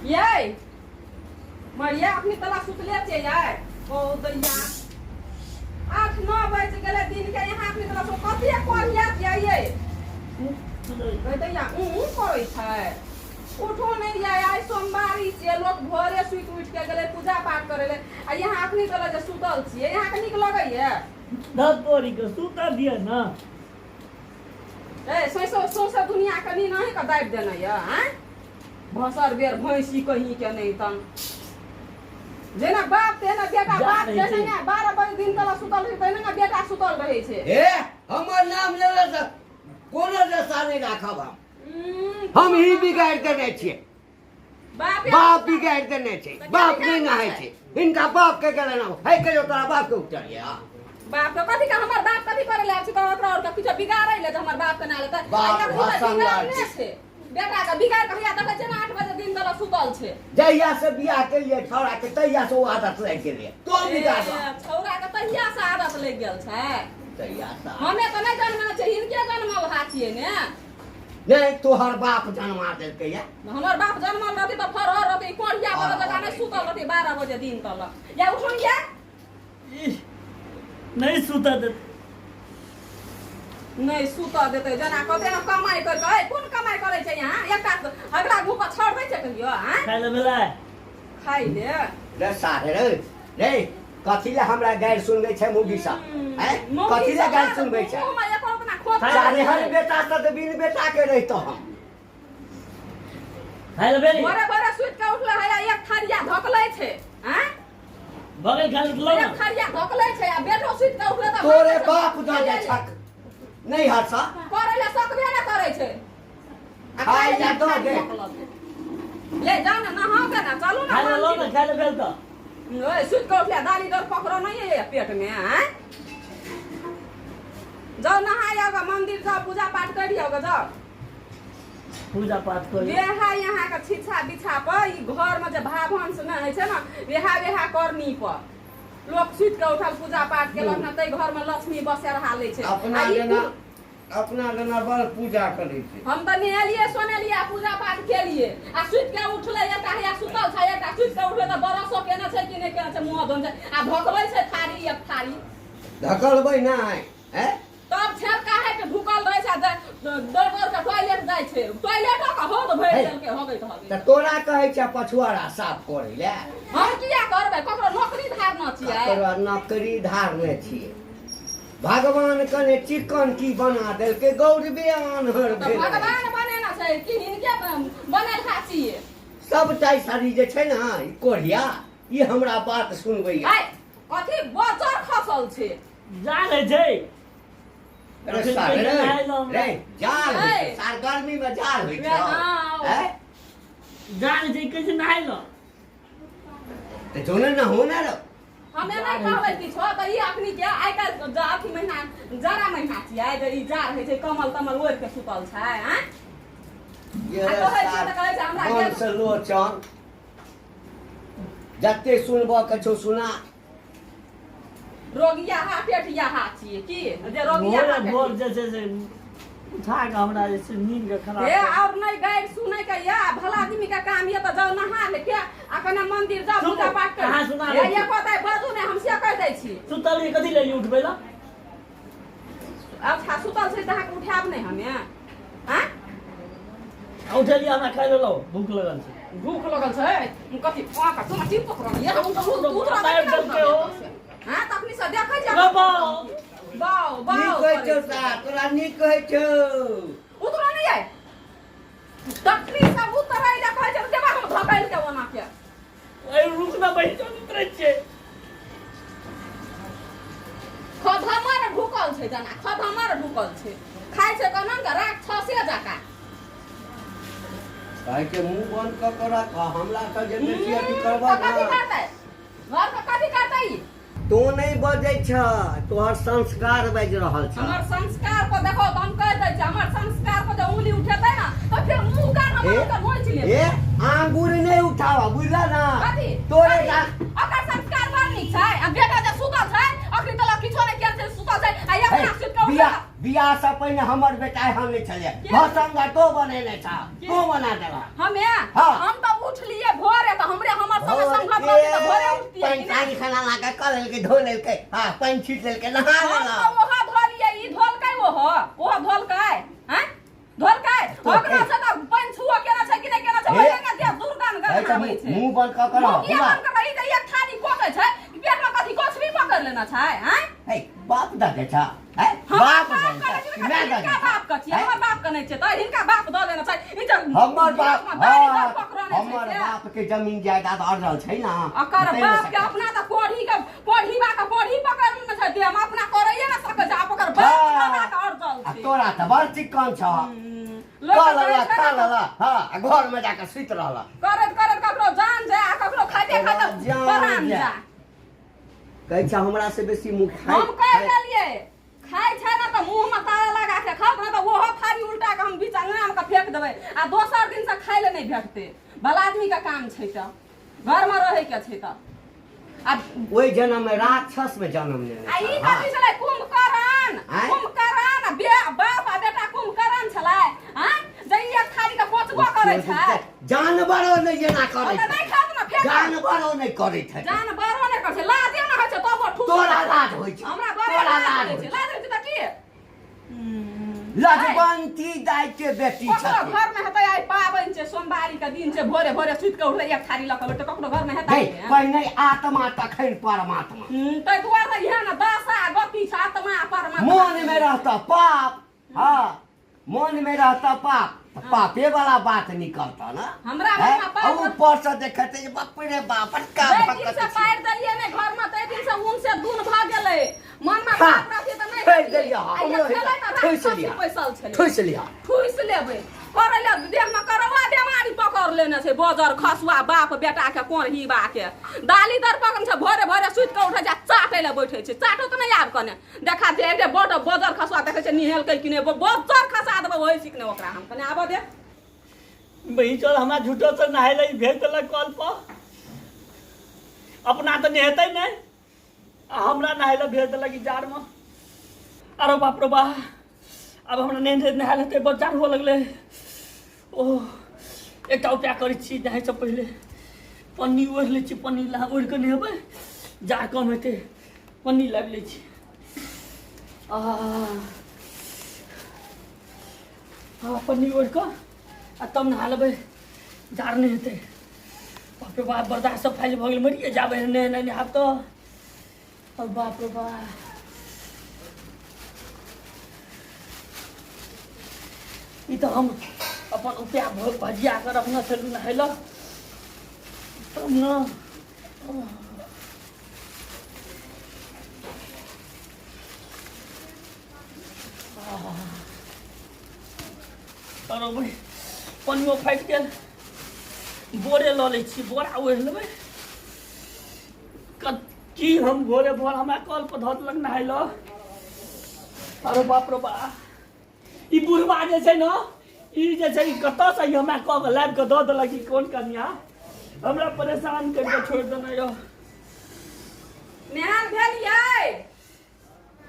यै मरिया अखनी तला सुतले छियै यै ओ दैया 8-9 बजि गेलै दिन के यहाँ अखनी तला सु कथी कोरिया छियै यै गै दैया ऊँ ऊँ करै छै उठू नहि यै आइ सोमवारी छियै लोक भोरे सुति उठि के गेलै पूजा पाठ करै लए आ यहाँ अखनी तला जे सुतल छियै यहाँके नीक लगैया धत तोरी के सुतऽ दिअ ने ए सौंसे सौंसे दुनिया के नीन अहींके दाबि देने यऽ आँय भसर बेर भैंसी कहीं के नहीं तन जेना बाप तेना बेटा जा बाप रहै जेना छै। ने 12 बजे दिन तक सुतल रहै तहिना ने बेटा सुतल रहै छै हे हमर नाम लेला से कोनो दशा नहि राखब हम हम ही बिगाड़ि देने छियै बाप बाप बिगाड़ि देने छै बाप नहि नहाय छै हिनका बाप के गेलै ना हे कहियो तोरा बाप के उठलियै बाप के कथी के हमर बाप कथी करे ले आबै छै तऽ ओकरा और के किछो बिगाड़ै ले जे हमर बाप के ना लेतै बाप आ एखन तऽ भाषण बिगाड़ने छै। छै बेटा के बिगाड़ के हैया देखै छियै ने 8 बजे दिन तक सुतल छै जहिया से बियाह केलियै छौड़ा के तहिया से ओ आदत लागि गेलै तो बिगाड़ ए, छौड़ा के तहिया से आदत लागि गेल छै तहिया से हमे तऽ नहि जनमल छै हिनके जनमल हा छियै ने नहि तोहर बाप जनमा देलकै या हमर बाप जनमल रहती तऽ फरहर रहती कोढ़िया बला जकाँ नहि सुतल रहती 12 बजे दिन तलक या उठुन या इह, नहि सुतऽ देत नहि सुतऽ देतै जेना कते ने कमाइ करि कऽ कोन कमाइ करै छै यहाँ एकटा अगला मुँह पर छड़ दै छै कहियो आँय खाइ लए भेलै खाइ ले रे साढ़े रे रे कथी ले हमरा गारि सुनबै छै मौगी सब हैं कथी ले गारि सुनबै छै मुँहमे एको अपना खोट साढ़े हर बेटा से तऽ बिन बेटा के रहितो हम खाइ लए भेलै भोरे भोरे सुति कऽ उठले है एक थारिया धकलै छै आँय बगल खाइ लए एक थारिया धकलै छै आ बेटो सुति कऽ उठले तऽ तोरे बाप दऽ जाइ छक नहि हर्षा करै लए सकबे नहि करै छै आ खाइ लए दऽ दे। ले जाउ ने नहाउ के ने चलू ने खाइ लए लो ने खाइ लए भेल तऽ ओए सुति कऽ उठले दाली दर पकड़ो नहीं है पेट में आँय जाउ नहाय आउ मंदिर जाउ पूजा पाठ करि आउ जाउ पूजा पाठ करी वेहा यहाँ के छिछा बिछा पर ई घर में जे भाभंस नहि होइ छै ने वेहा वेहा करनी पर लोक सुति के उठल पूजा पाठ केलक ने ताहि घर में लक्ष्मी बसे रहा लै छै अपना आ ई जेना अपना जेना बड़ पूजा करै छै हम तऽ नहेलियै सोनेलियै आ पूजा पाठ केलियै आ सुति के उठलै एकटा हैया सुतल छै एकटा सुति के उठलै तऽ बरसो केने छै कि नहि केने छै मुँह धोने छै आ धोकबै छै थारी एक थारी धकलबै नहि हैं तब छेरका है के ढुकल रहै छै आ दौड़ दौड़ के टॉयलेट जाइ छै टॉयलेटो के हौद भरि हे। देलकै हगैत हगैत तऽ तोरा कहै छै पछुआरा साफ करै लए हम किया करबै ककरो नौकरी धारना छियै तोरा नौकरी धारने छियै भगवान कने चिकन की बना देलकै गौरबे आन्हर तऽ भेल भगवान बनेना छै कि हिनके बनेलका छियै सबटा ई साड़ी जे छै ने ई कोढ़िया ई हमरा बात सुनबैया है कथी बचर खसल छै जा रहै छै अरे अखन सार कहिया रे नहाय लए हमरा? रे जाड़ होइ छै ऐ। सार गर्मी में जाड़ होइ छै हाँ। ऐ जा रहै छै कैसे नहाय लए तऽ जो ने नहो ने रो हमे नहि कहबै किछो तऽ ई अखनी के आइ काल्हि अथी महीना जाड़ा महीना छियै जे ई जाड़ होइ छै कमल तमल ओढ़ि के सुतल छै आँय ये आ कहै छियै सार तऽ कहै छै हमरा मन गेल से लोचन जते सुनबऽ के छौ सुना रोगिया हा पेटिया हा छियै की जे रोगिया भोरे हा भोर जे छै से उठा कऽ हमरा जे छै नींद के खराब हे और नहीं गारि सुनै के या भला आदमी के काम ये तऽ जाउ नहा ले के आ कने मंदिर जाउ सुनू, पूजा पाठ कर अहाँ सुना हे दै छी। ये कहतै बाजू नहि हम से कहि दै छी सुतल रहियै, कथी लेली उठबै ला अच्छा सुतल छै तऽ अहाँके उठायब नहि हमे आँय आ उठेलियै हमरा खाइ ले लाउ भूख लगल छै भूख लगल छै कथी अहाँके तुम चिप पकड़ल ये हम तऽ उतरा मारि देलकै ओ। हाँ तखनी से देखै छै रे बाउ। बाउ बाउ नीक कहै छौ करै छै। सार तोरा नीक कहै छौ उतरो नहि आइ तखनी सब उतरै लए कहै छै देबा हम धकैल के ओना के अरे रुक ना बहिन चल उतरै छियै खधमर ढुकल छै जना खधमर ढुकल छै खाइ छै केना के राक्षसे जकाँ कहै के मुंह बंद कऽ के राख हमरा से जे बेसी अथी करबह तऽ कथी ने करतै घर के कथी करतै ई? तू नहि बजै छ तोहर संस्कार बाजि रहल छ हमर संस्कार पर देखो तऽ हम कहि दै छी हमर संस्कार पर जे उंगली उठेतै ने तऽ फेर मुँह कान हमर ए ओकर नोचि लेतै ए आंगुर नहि उठावा बुझल ना कथी तोरे कथी? ओकर संस्कार बड़ नीक छै आ बेटा जे सुतल छै अखनी तलक किछो नहि केने छै सुतल छै आ अपना सुति कऽ बियाह उठल बियाह से पहिने हमर बेटा एहन नहि छलै के? भसंगा तो बनेने छ के? तू बना देला हमे हाँ। हम तऽ उठलियै कऽ लेलकै, धो लेलकै, हँ, पानि छीट लेलकै, नहा हम लेलक। तऽ ओहो धोलियै, ई धोलकै, ओहो ओहो धोलकै, हैं धोलकै? ओकरा से तऽ पानि छुओ केना छै कि नहि केना छै? हे। ओहि लए देह दुर्गंध है तऽ गन्हाबै छै। मुँह बंद कऽ कऽ रह। मुँह किया बुला। बंद कऽ? ई तऽ एक थारी कोसै छै, पेट मे कथी कोछबी पकड़ लेना छै, हैं? है, बाप दऽ दे छा है? हमर बाप बाप दऽ करै दे छै छा, माय तऽ दऽ दे हिनका छा। बाप के छियै? है? हमर बाप के नहि छै तऽ हिनका बाप दऽ देने छै? ई जे हमर बाप देशमे दाढ़ी हाँ, दर पकड़ने छै हमर से। बाप के जमीन जायदाद अड़ल छै ना। अकर बतै नहि बाप के सकै। अपना तऽ कोढ़ी के कोढ़ीबा के कोढ़ी पकड़ लेने छै देह मे, अपना करैये ने सकै छै, आब ओकर बाप हाँ। दादा के अड़जल आ छै। तोरा तऽ बड़ चिक्कन छ। लोक खा करै लेला, छै खा ने। लेला, हाँ, आ घर में जाके सुति रहला। करैत करैत ककरो जान जाय आ ककरो खाइते तोरा खाइते जान प्राण जाय। जाय। कहै छै हमरा से बेसी मुँह खाइ। हम कहि देलियै, खाइ छै ने तऽ मुँह मे ताला लगा के खाउ, नहि तऽ ओहो थारी उल्टा के हम बीच अंगना मे के फेंक देबै आ दोसर दिन से खाइ लए नहि भेटतै। भला आदमी के काम छै तऽ घर मे रहै के छै तऽ आ ओहि जन्म में राक्षस में जन्म लेने आ ई छल, हाँ। कथी छलै? कुंभकर्ण। आँय? कुंभकर्ण आ बाप आ बेटा कुंभकर्ण छलै, आँय, जे ई एक थारी के पोचबो करै छै। जानवरो नहि एना करै हम तऽ नहि छै। खायब ने, फेंक। जानवरो नहि करै छै। जानवरो नहि करै छै, लाजे नहि होइ छै तबो ठूस। तोरा लाज होइ छै? हमरा बड़े तोरा लाज लाज होइ होइ छै। छै? लाज होइ छै तऽ की? लजवंती दाइ के बेटी ककरो छथिन। घर में हेतै? आइ पाबनि छै, सोमवारी के दिन छै, भोरे भोरे सुति के उठलै, एक थारी लऽ के बैठतै? ककरो घर में हेतै? हे, पहिने आत्मा तखन परमात्मा। ताहि दुआरे इएह ने दशा गति छै आत्मा परमात्मा। मन में रहता पाप, हाँ, मन में रहता पाप तऽ पापे वाला बात निकलता ना। हमरा हैं? मन में पाप आ ऊपर से देखते जे बाप रे बाप, बड़का जाहि भगत दिन से छी। पारि देलियै ने घर में, ताहि दिन से ऊन से दून भऽ गेलै। मन में हाँ, पाप रहतै तऽ नहि ठोकि हेतियै। देलियै, हाँ, आ हमरो ये छलै तऽ ठोसि राक्षसी लिअ। पैसल छलै। ठुसि लिअ। ठुसि लेबै करै ले देह में करौआ बेमारी पकड़ लेने छै बजर खसुआ बाप बेटा के कोढ़ीबा के। दाली दर पकड़ छै, भोरे भोरे सुति कऽ उठै छै आ चाटै लए बैठै छै। चाटो तऽ नहि आब कने देखा जे एते बड़ बजर खसुआ देखै छै, निहेलकै कि नहि, बजर खसा देबै ओहि सीखने ओकरा हम कने आबऽ दे। बही चल, हमरा झूठो से नहाय लए भेज देलक कल पर। अपना तऽ नहेतै नहि आ हमरा नहाय लए भेज देलक ई जाड़मे। अरे बाप रे बा, आब हमरा नहि नहायल हेतै, बड़ जाड़ हुअ लगलै। ओ एकटा उपाय करै छी, नहायसँ पहिले पन्नी ओढ़ि लै छी। पन्नी ला ओढ़ि कऽ नहेबै, जाड़ कम हेतै। पन्नी लाबि लै छी। आ हँ, पन्नी ओढ़ि कऽ आ तब नहा लेबै, जाड़ नहि हेतै। बाप रे बाप, बर्दाश्त सब फाइल भऽ गेल, मरिए जाबै नहि नहि नहायब तऽ। और बाप रे बाप, ई तऽ हम अपन उपाय भजिया कऽ रखने छलहुँ नहाय लए तब ने। अरे भाइ, पनियो फाटि गेल। बोरे लऽ लै छी, बोरा ओढ़ि लेबै। की हम भोरे भोर हमरा कल पर धऽ देलक नहाय लए। अरे बाप रे बा, ई बुढ़बा जे छै ने, ई जे छै, ई कतऽसँ ई हमरा कऽ के लाबि कऽ दऽ देलक? ई कोन कनिया हमरा परेशान करि कऽ छोड़ि देने यऽ। नहायल भेलियै?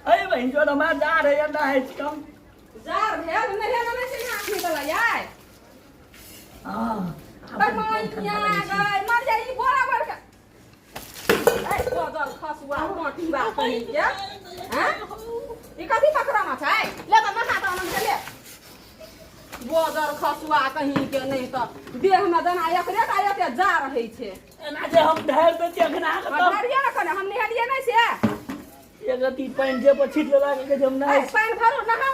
अरे बहिन जो, हमरा जा रहे हैं नहाय छी हम। जार भेल? नहेला नहि छै आँखि वाला यै? हाँ। मैया गै, मर जा। ई बोरा बड़का ए बजर खसुआ टोटीबा कहीं के हैं, ई कथी पकड़ाना छै? ले तऽ नहा तऽ आनंद के ले। बजर खसुआ कहीं के, नहि तऽ देह मे जेना एकरे टा एते जा रहै छै। एना जे हम ढारि दै छी अखन अहाँके हाँ, तब ढारिये ने कने, हम नहेलियै नहि से। एक रत्ती पानि जे पर छीट लेलक जे हम ए, नहाय। पानि भरू, नहाउ।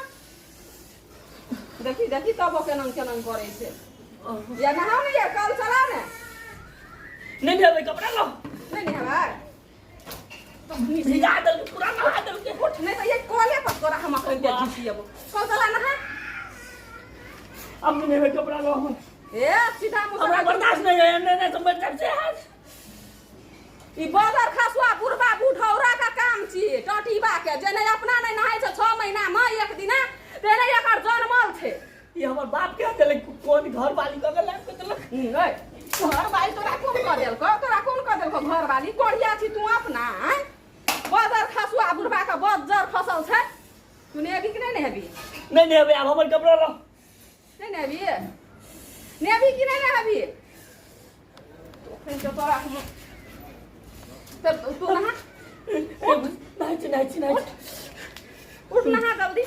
देखी देखी तबो केना केना करै छै। या नहाउ ने, या कल चला ने। नहि नहेबै, कपड़ा लो। नहि नहेबै? भिजा देलकै पूरा, नहा देलकै। उठ, नहि तऽ ये कले पर तोरा हम अखन के घिसियेबो। कल चला, नहा। अब नहि नहेबै, कपड़ा लो हमर। ए सीधा मुँह से हमरा बर्दाश्त नहि होइए, नहि नहि तऽ मरि जायब से हाथ। ई बदर खसुआ बुढ़बा बुढ़ौरा का काम छी टटीबा के, जे नहि अपना नहि नहाय छै 6 महीना मे एक दिना, ते नहि एकर जनमल छै। ई हमर बाप के देलक, कोन घर वाली कऽ के लाबि कऽ देलक? गै घरवाली तोरा कोन कऽ देलकौ? तोरा कोन कऽ देलकौ घरवाली? कोढ़िया छी तू अपना, आँय? बदर खसुआ बुढ़बा के बज्जर खसल छै। तू नहेबी कि नहि नहेबी? नहि नहेबै आब, हमर कपड़ा लो। नहि नहेबी? नहेबी कि नहि नहेबी? अखन तऽ तोरा हम तऽ तू नहा। नहाय छी, नहाय छी, नहाय छी। उठ, नहा जल्दी।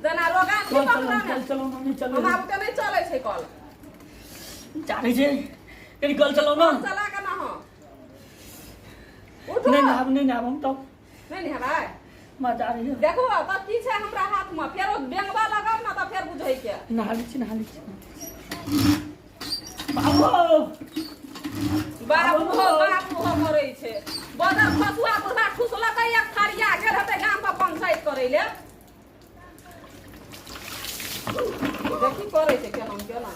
जेना रोगा कल नहीं चलो, पकड़ा कल ने। चलो, नहीं चलो। हमरा बुते नहीं चलै छै कल। जानै छै, कनि कल चलाउ न। चला के नहा, उठो। नहीं नहाब, नहीं नहाब हम तब। नहीं नहेबै? मजा आ रही है। देखो तऽ की छै हमरा हाथ में, फेरो बेंगबा लगब ने तऽ फेर बुझै के। नहा लै छी, नहा लै छी। बाबू। बाबू हो, बाबू हो करै छै। बदर खसुआ बुढ़ा ठुसलकै एक थरिया, गेल हेतै गाम पर पंचायत करै ले। देखी करै छै केना केना,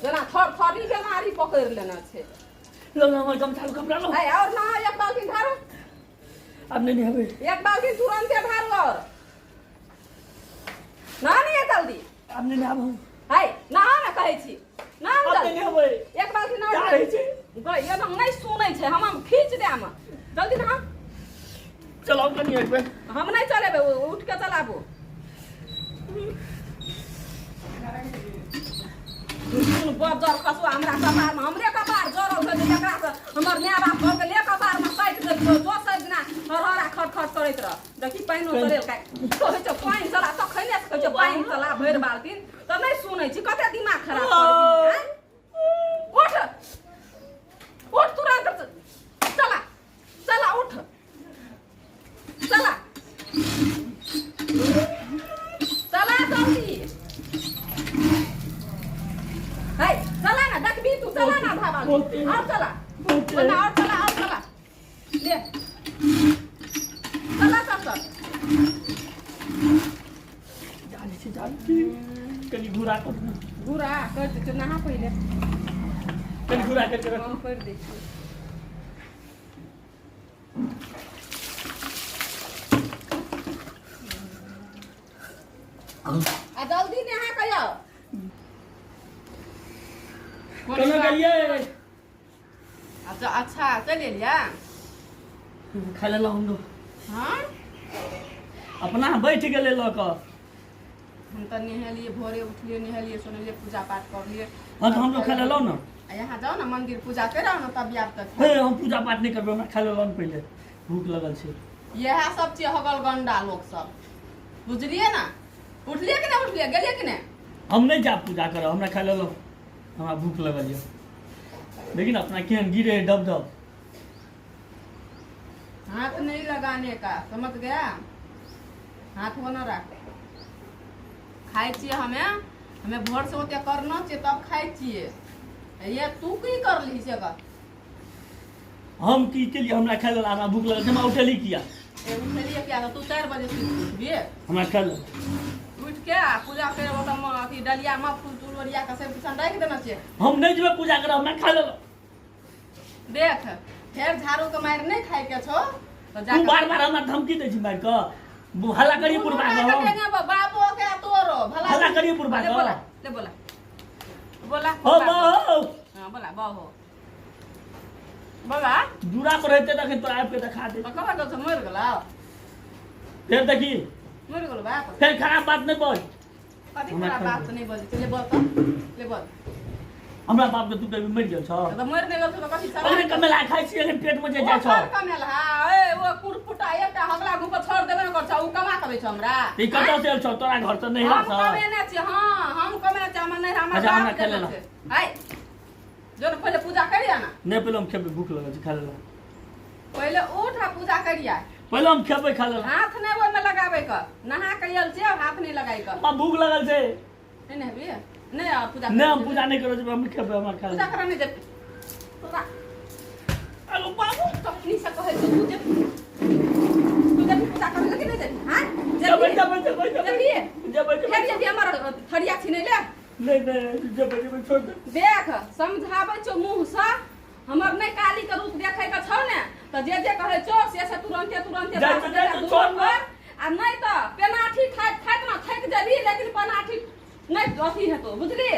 जेना थर थरी बेमारी पकड़ि लेने छै। लो लो, हमर गमछा लो, कपड़ा लो। है और नहा, एक बाल्टी ढारू। आब नहि नहेबै। एक बाल्टी तुरंते ढारू और नहा नहीं जल्दी। आब नहि नहाब हम। है नहा ने कहै छी, नहा। आब नहि जल्दी। नहेबै। एक बाल्टी नहा। जा रहै छै। गई ये नहि सुनै छै, हम खींच देम, जल्दी नहा। चलाउ कनि एक बेर। हम नहि चलेबै, उठ के चलाबू। बजर खसुआ हमरा कपारमे, हमरे कपार जरल छै जे एकरासँ हमर माय बाप कहलकै ले कपारमे साटि देलियौ, दोसर दिना हरहरा खट खट करैत रह। देखी पानिओ चलेलकै, कहै छै पानि चला, तखने से कहै छै पानि चला भरि बाल्टीन, तऽ नहि सुनै छी। कते दिमाग खराब करै छी, आँय? उठ, उठ तुरंत, चला चला, उठ, चला चला जल्दी। है चला ना, देखबी तू, चला ना धावा और चला। ओना और चला, और चला, ले चला सब सब। जानै छी, जानै छी, कनि घुरा कऽ ने। घुरा कर दै छियौ, नहा पहिले। कनि घुरा कऽ रख। हम कर दै छियौ। आ जल्दी नहा कऽ आउ। केना गेलियै? अच्छा अच्छा, चलि एलियै। खाय लेलहुँ हमरो। हाँ। अपना बैठ गेलै लऽ कऽ। हम तऽ नहेलियै, भोरे उठलियै, नहेलियै सोनेलियै, पूजा पाठ करलियै। हाँ, तऽ हमरो खाय लेलहुँ ने। आ यहाँ जाउ ने मंदिर, पूजा करि आउ ने तब आयब तऽ। हे, हम पूजा पाठ नहि करबै, हमरा खाय लेलहुँ ने पहिले, भूख लगल छै। इएह सब छियै हगल गंडा लोक सब, बुझलियै ने? उठलियै कि नहि उठलियै, गेलियै कि नहि? हम नहि जायब पूजा करब, हमरा खाय लेलहुँ, हमरा भूख लगल यऽ। लेकिन अपना केहन गिरे है डब डब। हाथ नहीं लगाने का, समझ गया? हाथ वो न राख। खाइ छियै हमे, हमे भोर से ओते करना छियै तब खाइ छियै। ये तू की करलही से कह। हम की केलियै? हमरा खाय लेल, हमरा भूख लगल छै, हमरा उठेली किया? ए उठेलियै किया? तू 4 बजे सुति उठबिहे। हमरा खाय लेल। उठि के आ पूजा कर, ओतऽ अथी डलिया में फूल तूल ओरिया के सब किसान राखि देने छियै। हम नहि जेबै पूजा करब, हमरा खाय लेल। देख, फेर झाड़ू के मारि नहि खाय के छौ तऽ जा। तू बार बार हमरा धमकी दै छी मारि कऽ। हल्ला करिए बुढ़बा के हम। बाबो के तोरो भला। हल्ला करिए बुढ़बा ले के। बोला, ले बोला, बोला। हो बहो। हाँ बोला, बहो बोला। दूरा पर रहते तखन तोरा आबि के देखा दे। तऽ कहाँ गेल छौ? मरि गेलौ? फेर देखी। मरि गेलौ बाप। फेर खराब बात नहि बोल। कथी हमरा खराब बात नहि बजै छै? ले बोल तऽ, ले बोल। हमरा बाप के तू कभी मरि गेल छौ? तऽ मरि नहि गेल छौ तऽ कथी? अखने कमेला खाइ छी, अखन पेट मे जे जाइ छौ। ओ कमेला, ए ओ कुरफुटा एकटा हगला घुप छोड़ देबे ने कर छौ, उ कमा के दै छौ हमरा। ई कतऽ से आयल छौ? तोरा घर से नैहरा हम से? कमेने छी। हाँ, हम कमेने छी, हमर नैहरा, हमर अच्छा, हमरा बाप खाय देने लेला। छै। आइ जो ने, पहिले पूजा करिया ना। नहि, पहिले हम खेबै, भूख लगल छै, खा लेला। पहिले उठ आ पूजा करिया। पहिले हम खेबै, खा लेला। हाथ नहि ओहिमे लगाबै के, नहा के आयल छियै, हाथ नहि लगाइ के। हमरा भूख लगल छै। नहि नहबी? नहि आ पूजा? नहि, हम पूजा नहि करै छी, हम खेबै, हमरा खा पूजा लेला। करा नहि जेबी तोरा। अरे बाबू। तखनी से कहै छौ, तू जेबी, तू जेबी पूजा करै लए कि नहि जेबी? हाँ, जेबै। जेबी? जेबै, जेबै, जेबै। जेबी? जेबै, जेबै। फेर जेबी हमर थरिया छिनै ले? नहि नहि, जेबै, जेबै, छोड़ दे। देख, समझाबै छौ मुँहसँ, हमर नहि काली के रूप देखै के छौ ने तऽ जे जे कहै छौ से से तुरन्ते तुरन्ते जाइ बात छौ, जाइ देला छौ, दूर छोड़ ने। कर। आ नहि तऽ पेनाठी खाइत खाइत ने थाकि जेबही, लेकिन पेनाठी नहि अथी हेतौ, बुझली?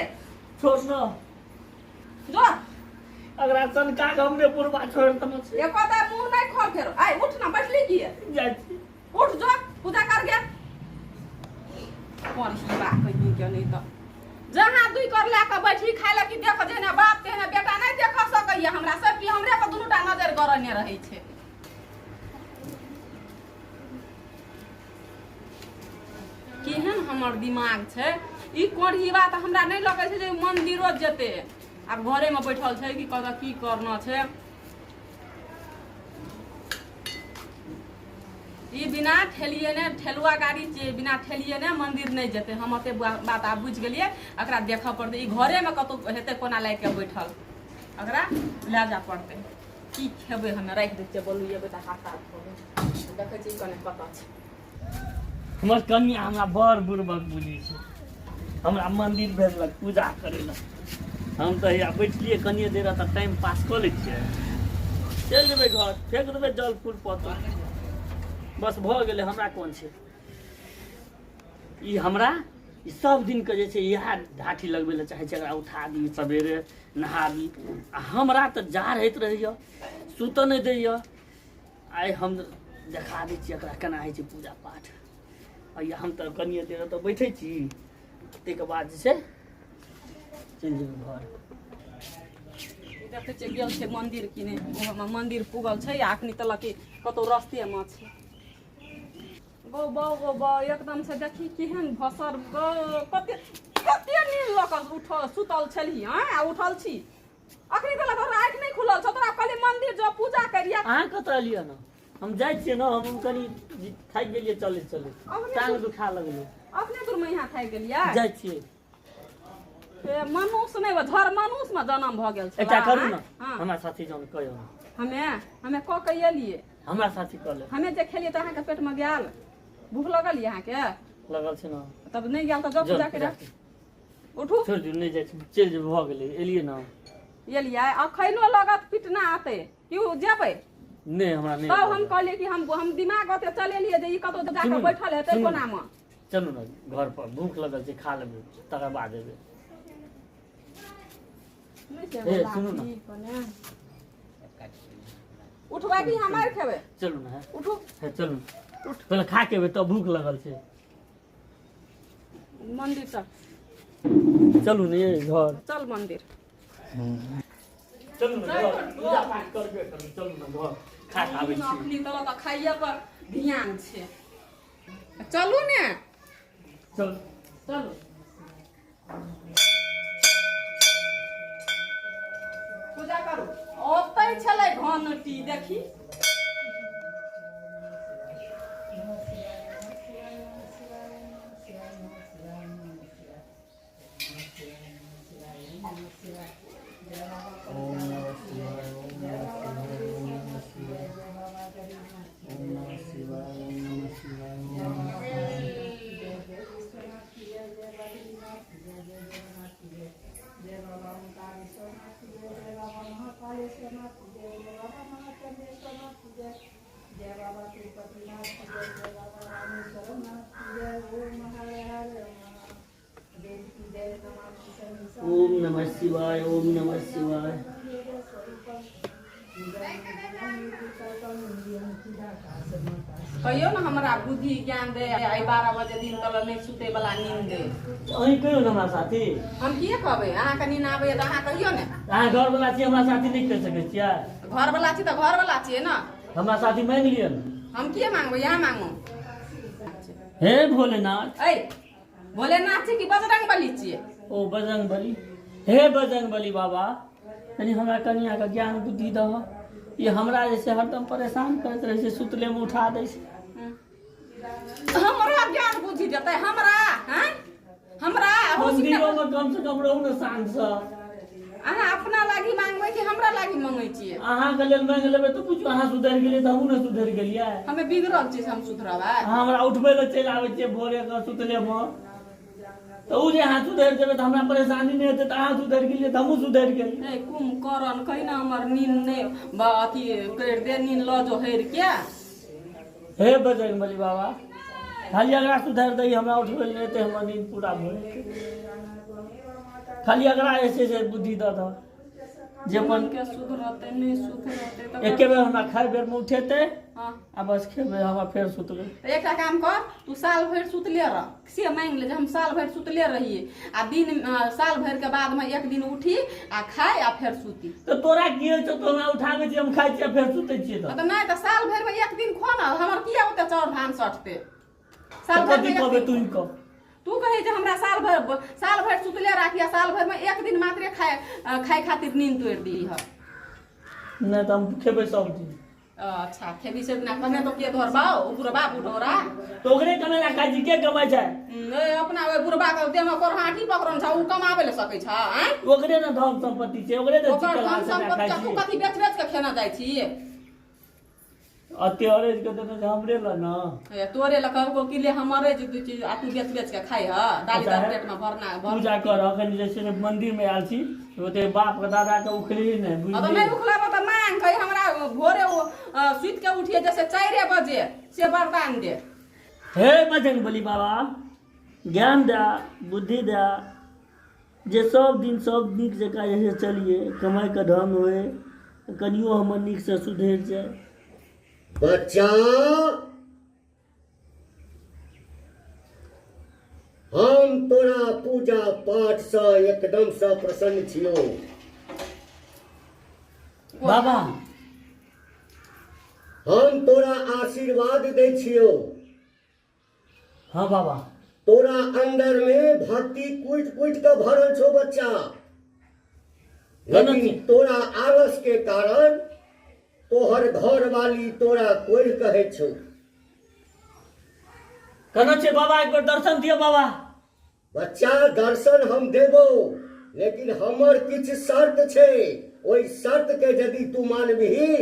छोड़ न। जो। अगरा सनका के हमरे बुढ़बा छोड़ देने छै। एको तऽ मुँह नहि खोल फेरो। आइ उठ ना, बैठली की? जाइ छी। उठ जो, पूजा कर गे। कोन ही बा कहीं के, नहीं तऽ जहाँ दुई कर लए कऽ बैठ। बैठी खाय लए कि देख जेहने बाप तेहने बेटा नहि देख सकैया हमरा सब कि हमरे पर दुनूटा नजर गड़ने रहै छै। केहन हमर दिमाग छै ई कोढ़ीबा तऽ हमरा नहि लगै छै जे मंदिरो जेतै। आब घरेमे बैठल छै कि कतऽ की करना छै। ई बिना ठेलिए ने ठेलुआ गाड़ी छियै, बिना ठेलिए ने मंदिर नहि जेतै। हम ओते बात आब बुझि गेलियै। एकरा देखऽ पड़तै, ई घरेमे कतौ हेतै कोना लागि कऽ बैठल, एकरा लए जाय पड़तै। की खेबै हमे राखि दै छियै। बोलू एबै तऽ हाथ हाथ धोबै। देखै छी कने कतऽ छै। हमर कनिया हमरा बड़ बुड़बक बुझै छै। हमरा मंदिर भेजलक पूजा करै लए, हम तऽ हैया बैठलियै कनिए देर तऽ टाइम पास कऽ लै छियै, चलि जेबै घर, फेंक देबै जल फूल पत्र, बस भऽ गेलै। हमरा कोन छै? ई हमरा ई सब दिनके जे छै इएह ढाठी लगबै लए चाहै छै, एकरा उठा दी, सवेरे नहा दी, आ हमरा तऽ जाड़ होइत रहैए, सुतऽ नहि दैए। आइ हम देखा दै छियै एकरा केना होइ छै पूजा पाठ। आ हम तऽ कनिए देर ओतऽ बैठै छी, ताहिके बाद जे छै चलि जेबै घर। देखै छियै गेल छै मंदिर कि नहि। ओहोमे मंदिर पुगल छै आ अखनी तलक कि कतौ रस्तेमे छै। गौ बौ गौ बौ, एकदम से देखी केहन भसर गौ। कते कते नींद लऽ कऽ उठ सुतल छलही? आँय, आ उठल छी अखनी तलक तोरा आँखि नहि खुलल छौ? तोरा कहली मंदिर जो पूजा करिया। अहाँ कतऽ एलियै ने? हम जाइ छियै ने, हम कनि थाकि गेलियै चलैत चलैत, टांग दुखा लगलै। अपने दूर में यहाँ थाकि गेलियै? जाइ छियै। ए, मनुष्य नहि झर मनुष्य में जन्म भऽ गेल छलै। एकटा करू ने। हाँ। हमरा साथी जन कहियो ने। हमे हमे कऽ के एलियै। हमरा साथी कऽ ले। हमे जे खेलियै तऽ अहाँके पेटमे गेल? भूख लगल यऽ अहाँके? लगल छै ने। तब नहि गेल तऽ जाउ जल पूजा करे उठू। छोड़ि दियौ, नहि जाइ छी, चलि जेबै, भऽ गेलै, एलियै ने। एलियै अखनो लगत पिटना आते कि उ जेबै? नहि, हमरा नहि। तब हम कहलियै कि हम दिमाग ओते चलेलियै जे ई कतौ जाकऽ सुनू ने, बैठल हेतै सुनू ने। कोनामे। चलू ने घर पर, भूख लगल छै, खा लेबै तकर बाद एबै। नहि छै। हे, सुनू ने। लाठी कने। उठबै कि हम मारि खेबै? चलू ने। हे, उठू। हे चलू, पहिले खा के एबै तब, भूख लगल छै। मंदिर चल। चलू ने घर। चल मंदिर। चलू ने घर, पूजा पाठ करबे करबै, चलू ने घर, खा के आबै छी। अखनी तोरा तऽ खाइए पर ध्यान छै। चलू ने। चल। चलू पूजा करू। ओतै छलै घंटी देखी। ओम नमः शिवाय, ओम नमः शिवाय, ओम नमः शिवाय, ओम नमः शिवाय, ओम नमः शिवाय, ओम नमः शिवाय। ओम नमः शिवाय, ओम नमः शिवाय। कहियौ ने हमरा बुद्धि ज्ञान दे, आइ 12 बजे दिन तक नहि सुतै वाला नींद दे। अहीं कहियौ ने हमरा साथी। हम किए कहबै? अहाँके नींद आबैया तऽ अहाँ कहियौ ने। अहाँ घरवला छी, हमरा साथी नहि कहि सकै छियै? घरवला छी तऽ घरवला छियै ने। हमरा साथी मांगि लिअ ने। हम किए मांगबै? अहाँ मांगू। हे भोलेनाथ। ऐ, भोलेनाथ छी कि बजरंग बली छियै? ओ बजरंग बली, हे बजरंग बली बाबा, कनि हमरा कनियाके ज्ञान बुद्धि दह। ई हमरा जे छै हरदम परेशान करैत रहै छै, सुतलेमे उठा दै छै। हमरा ज्ञान बुद्धि देतै हमरा? हैं, हमरा अहू सिखने- मंदिरोमे कम से कम रहू ने शान्तसँ। अहाँ अपना लागी मांगबै कि हमरा लागी मांगै छियै? अहाँके लेल मांगि लेबै तऽ बुझू अहाँ सुधरि गेलियै तऽ हमहूँ ने सुधरि गेलियै। हमे बिगड़ल छी से हम सुधरबै? अहाँ हमरा उठबै लए चलि आबै छियै भोरे कऽ सुतलेमे, तऽ ओ जे अहाँ सुधरि जेबै तऽ हमरा परेशानी नहि हेतै। तऽ अहाँ सुधरि गेलियै तऽ हमहूँ सुधरि गेलियै। ए कुम्भकर्ण, कहि ने हमर नींद नहि अथी करि दे, नींद लऽ जो हरि के। हे बजरंग बली बाबा, खाली अगरा सुधारि दही, हमरा उठबै लए नहि हेतै, हमर नींद पूरा भऽ जेतै। खाली अगरा जे छै से बुद्धि दऽ दह जे अपन के सुधरतै नहि सुधरतै तऽ एके बेर हमरा खाइ बेरमे उठेतै। हँ आ बस खेबै हम आ फेर सुतबै। तऽ एकटा काम कर, तू साल भरि सुतले रह, से मांगि ले जे हम साल भरि सुतले रहियै आ दिन साल भरि के बाद में एक दिन उठी आ खाइ आ फेर सुती। तऽ तोरा की होइ छौ? तो हमरा उठाबै छी, हम खाइ छी आ फेर सुतै छियै। तऽ नहि तऽ साल भरि में एक दिन खो ने, हमर किया ओते चाउर धान सटतै? साल तऽ भरि कथी में एक कहबै दिन तू खो। ही कह। तू कहै जे हमरा साल भरि सुतले राखी आ साल भरि में एक दिन मात्रे खाय खाय खातिर नींद तोड़ि दीह। नहि तऽ हम खेबै सब दिन। अच्छा, खेबी से बिना कमे तो के धरबा ओ बुढ़बा बुढ़ोरा? तऽ ओकरे कमेला खाइ छी, के कमाइ छै? ए, अपना ओहि बुढ़बा के देह में कोरहाटी पकड़न छ, उ कमाबे ले सकै छ? आँय, ओकरे ने धन सम्पत्ति छै, ओकरे ने ओकर चिकन धन हाथ से सम्पत्ति खाइ तू छी। कथी बेच बेच के खेना जाइ छी? अते अरेज के देने छै हमरे लए ने। ए, तोरे लए कहलको कि ले हमरे जे दू चीज आ तू बेच बेच के खाइ ह दालि। अच्छा, दर है। पेट में भरना भर। पूजा कर। अखन जे छै ने मंदिर मे आयल छी, ओते बाप के दादा के उखड़ी ने। हाँ तऽ बुझली? नहि उखलाबो तऽ मांग कही हमरा भोरे ओ सुति के उठिए जैसे 4 बजे से वरदान दे। हे बजरंग बली बाबा, ज्ञान दए, बुद्धि दए जे सब दिन सब नीक जकाँ जे छै चलिए, कमाइके ढङ्ग होय, कनियो हमर नीकसँ सुधरि जाय। बच्चा, हम तोरा पूजा पाठ से एकदम से प्रसन्न छियौ। बाबा। हम तोरा आशीर्वाद दै छियौ। हाँ बाबा। तोरा अंदर में भक्ति कुटि कुटि के भरल छौ बच्चा, लेकिन तोरा आलस के कारण तोहर घर वाली तोरा कोई कहै छौ। केना छै बाबा? एक बेर दर्शन दिअ बाबा। बच्चा, दर्शन हम देबो, लेकिन हमर किछु शर्त छै। ओहि शर्त के यदि तू मानबिही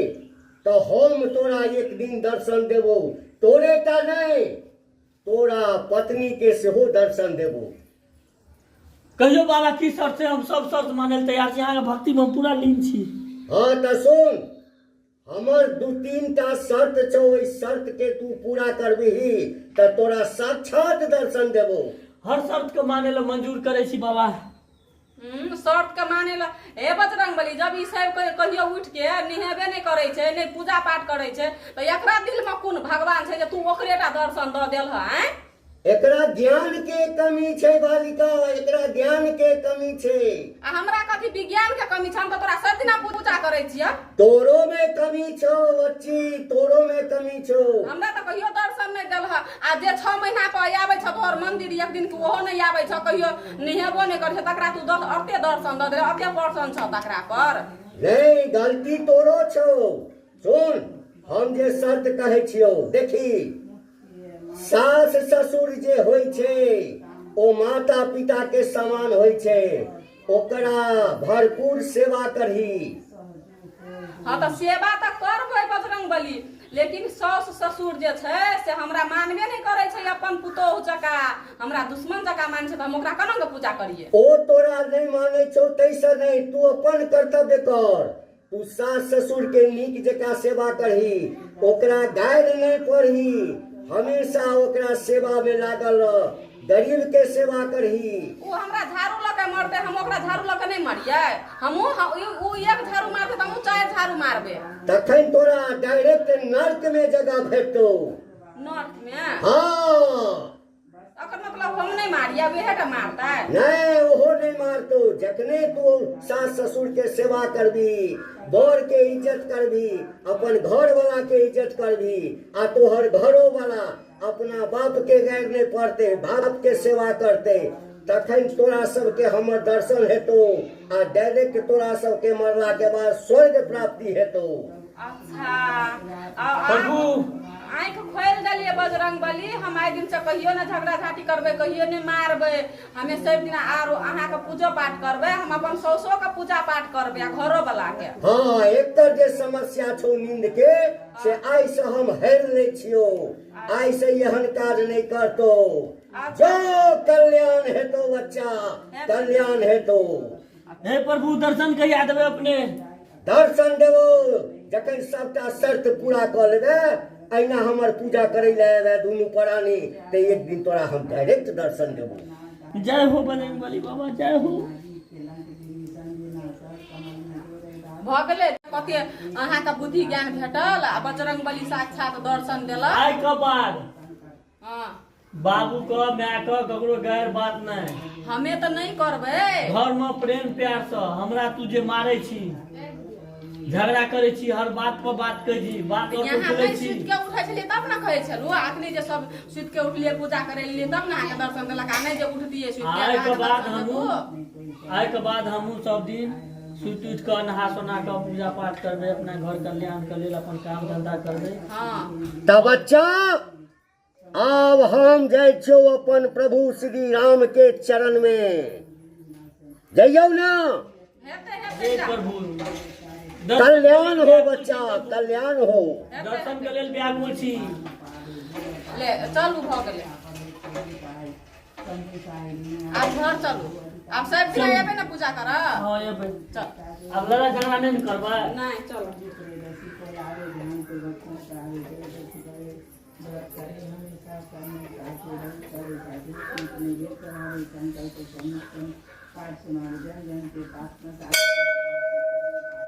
तऽ हम तोरा एक दिन दर्शन देबो। तोरे टा नहि, तोरा पत्नी के सेहो दर्शन देबो। कहियौ बाबा, की शर्त छै? हम सब शर्त मानै लए तैयार छी। अहाँके भक्तिमे हम पूरा लीन छी। हँ, तऽ सुन, हमर दू तीन टा शर्त छौ। ओहि शर्त के तू पूरा करबिही तऽ तोरा साक्षात दर्शन देबो। हर शर्त के मानै लए मंजूर करै छी बाबा। शर्त के माने ला। हे बजरंग बली, जब ई सब कहियो उठ के नहेबे नहि करै छै, नहि पूजा पाठ करै छै, तऽ एकरा दिल में कोन भगवान छै जे तू ओकरे टा दर्शन दऽ देल ह? आँय, एकरा ज्ञान के कमी छै बालिका, एकरा ज्ञान के कमी छै। आ हमरा कथी विज्ञान के कमी छै? हम तऽ तोरा सब दिना पूजा करै छियै। तोरो में कमी छौ बच्ची, तोरो में कमी छौ। हमरा तऽ कहियो दर्शन नहि देल ह आ जे 6 महीना पर आबै छ तोहर मंदिर एक दिन के, ओहो नहि आबै छ, कहियो नहेबो नहि करै छ, तकरा तू दस अते दर्शन दऽ दे, अते प्रसन्न छ तकरा पर? नहीं, गलती तोरो छौ। सुन, हम जे शर्त कहै छियौ, देखी, सास ससुर जे होइ छै ओ माता पिता के समान होइ छै। ओकरा भरपूर सेवा करही। हाँ, तऽ सेवा तऽ करबै बजरंग बली, लेकिन सास ससुर जे छै से हमरा मानबे नहि करै छै अपन पुतोहु जकाँ, हमरा दुश्मन जकाँ मानै छै, तऽ हम ओकरा केना कऽ पूजा करियै? ओ तोरा नहि मानै छौ ताहिसँ नहि, तू अपन कर्तव्य कर। तू सास ससुर के नीक जकाँ सेवा करही, ओकरा गारि नहि पढ़ही, हमेशा ओकरा सेवा में लागल रह, गरीब के सेवा करही। ओ हमरा झाड़ू लऽ के मारतै, हम ओकरा झाड़ू लऽ के नहि मारियै? हमहूँ ओ एक झाड़ू मारतै तऽ हमहूँ चारि झाड़ू मारबै। तखन तोरा डायरेक्ट नर्क में जगह भेटतौ। नर्क मे? हाँ। एकर मतलब हम नहि मारियै, उएह टा मारतै? नहि, ओहो नहि मारतौ। जखने तू सास ससुर के सेवा करबी, बर के इज्जत करबी, अपन घर वाला के इज्जत करबी, आ तोहर घरो वाला अपना बाप के गैर नहि पड़ते, बाप के सेवा करते, तखन तोरा सबके हमर दर्शन हेतौ आ डायरेक्ट तोरा सबके मरला के बाद स्वर्ग प्राप्ति हेतौ। अच्छा, आ प्रभु। आँखि खोलि देलियै बजरंग बली। हम आइ दिनसँ कहियो ने झगड़ा झाँटी करबै, कहियो नहि मारबै। हमे सब दिना आरो अहाँके पूजो पाठ करबै, हम अपन सौसोके पूजा पाठ करबै आ घरो वाला के। हाँ, एकर जे समस्या छौ नींद के, से आइ से हम हेर लै छियौ। आइ से एहन काज नहि करतौ। जो, कल्याण हेतौ बच्चा, कल्याण हेतौ। हे प्रभु, दर्शन कहिया देबै अपने? दर्शन देबो जखन सबटा शर्त पूरा कऽ लेबै। अहिना हमर पूजा करै लए एबै दुनू प्राणी, तऽ एक दिन तोरा हम डायरेक्ट दर्शन देबो। जय हो बजरंग बली बाबा, जय हो। भऽ गेलै कते अहाँके बुद्धि ज्ञान भेटल आ बजरंग बली साक्षात दर्शन देलक। आइ के बाद हँ बाबू के माय के ककरो गैर बात नहि। हमे तऽ नहि करबै। घर में प्रेम प्यार से हमरा तू जे मारै छी, झगड़ा करै छी, हर बात पर बात कहै छी, बात और यहाँ बोलै नहि छी। सुति के उठै छलियै तब ने कहै छलहुँ, अखनी जे सब सुति के उठलियै पूजा करै लेलियै तब ने अहाँके दर्शन देलक, आ नहि जे उठतियै सुति के आइ के अहाँके बाद दर्शन हमहूँ देतू। आइ के बाद हमहूँ सब दिन सुति उठि कऽ नहा सोना कऽ पूजा पाठ करबै, अपना घर कल्याण के लेल अपन काम धंधा करबै। हँ तऽ बच्चा आब हम जाइ छियौ अपन प्रभु श्री राम के चरण में, जइयौ ना। हेतै हेतै हे जा। प्रभु, कल्याण हो बच्चा, कल्याण हो। हेतै। दर्शन के लेल व्याकुल छी। ले चलू, भऽ गेलै, आब घर चलू। आब सब दिन एबै ने पूजा करऽ? हँ, एबै। चल। आब लड़ाइ झगड़ा नहि ने करबै? नहि, चलू।